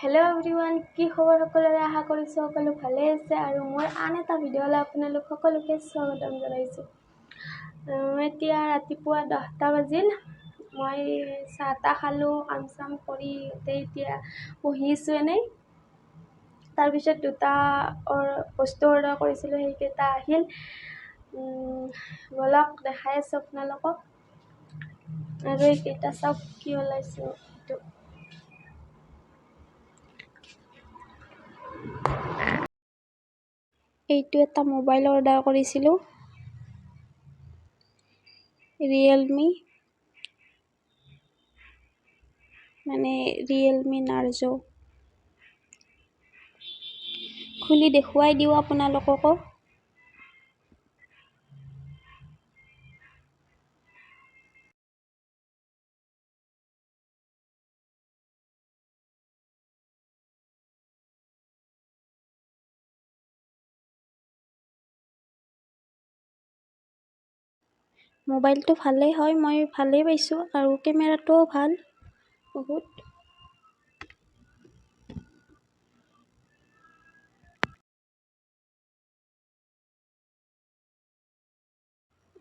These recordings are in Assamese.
হেল্ল' এভৰিৱান, কি খবৰ সকলোৰে? আশা কৰিছোঁ সকলো ভালে আছে। আৰু মোৰ আন এটা ভিডিঅ'লৈ আপোনালোক সকলোকে স্বাগতম জনাইছোঁ। এতিয়া ৰাতিপুৱা 10টা বাজিল। মই চাহ তাহ খালোঁ, কাম চাম কৰি এতিয়া বহি আছোঁ এনেই। তাৰপিছত দুটা বস্তু অৰ্ডাৰ কৰিছিলোঁ, সেইকেইটা আহিল। ব'লক দেখাই আছোঁ আপোনালোকক। আৰু এইকেইটা চাওক কি ওলাইছে। এইটো এইটো এটা মোবাইল অৰ্ডাৰ কৰিছিলোঁ, ৰিয়েলমি, মানে ৰিয়েলমি নাৰ্জো। খুলি দেখুৱাই দিওঁ আপোনালোককো। মোবাইলটো ভালেই হয়, মই ভালেই পাইছোঁ। আৰু কেমেৰাটোও ভাল বহুত।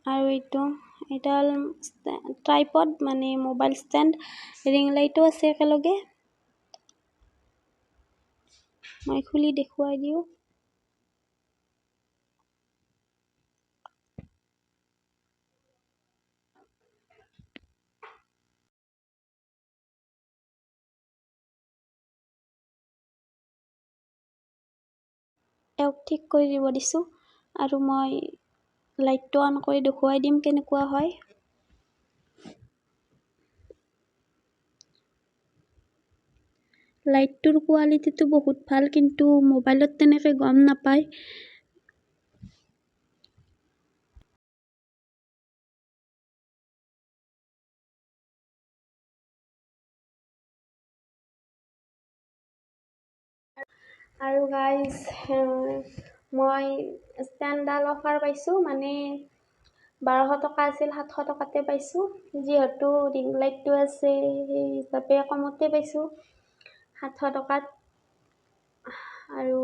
আৰু এইটো এডাল ট্ৰাইপড, মানে মোবাইল ষ্টেণ্ড, ৰিং লাইটো আছে একেলগে। মই খুলি দেখুৱাই দিওঁ। এওঁক ঠিক কৰি দিব দিছোঁ। আৰু মই লাইটটো অন কৰি দেখুৱাই দিম কেনেকুৱা হয়। লাইটটোৰ কোৱালিটিটো বহুত ভাল, কিন্তু মোবাইলত তেনেকৈ গম নাপায়। আৰু গাইজ, মই ষ্টেণ্ডডাল অফাৰ পাইছোঁ, মানে 1200 টকা আছিল, 700 টকাতে পাইছোঁ। যিহেতু ৰিং লাইটটো আছে, সেই হিচাপে কমতে পাইছোঁ 700 টকাত। আৰু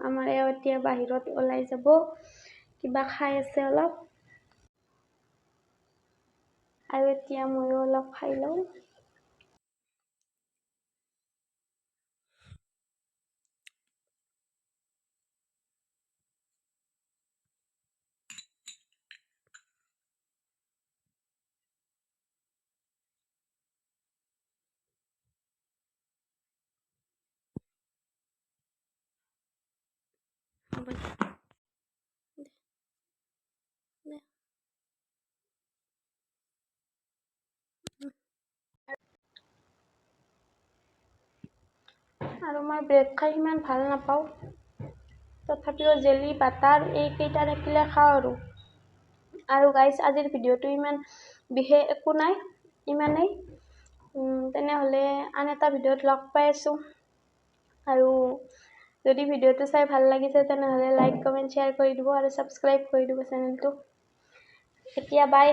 আমাৰ এওঁ এতিয়া বাহিৰত ওলাই যাব, কিবা খাই আছে অলপ। আৰু এতিয়া ময়ো অলপ খাই লওঁ। হ'ব দে। আৰু মই ব্ৰেড খাই সিমান ভাল নাপাওঁ, তথাপিও জেলি, বাটাৰ এইকেইটা থাকিলে খাওঁ আৰু। আৰু গাইজ, আজিৰ ভিডিঅ'টো ইমান বিশেষ একো নাই, ইমানেই। তেনেহ'লে আন এটা ভিডিঅ'ত লগ পাই আছোঁ। আৰু যদি ভিডিঅ'টো চাই ভাল লাগিছে, তেনেহ'লে লাইক, কমেণ্ট, শ্বেয়াৰ কৰি দিব আৰু ছাবস্ক্ৰাইব কৰি দিব চেনেলটো। এতিয়া বাই।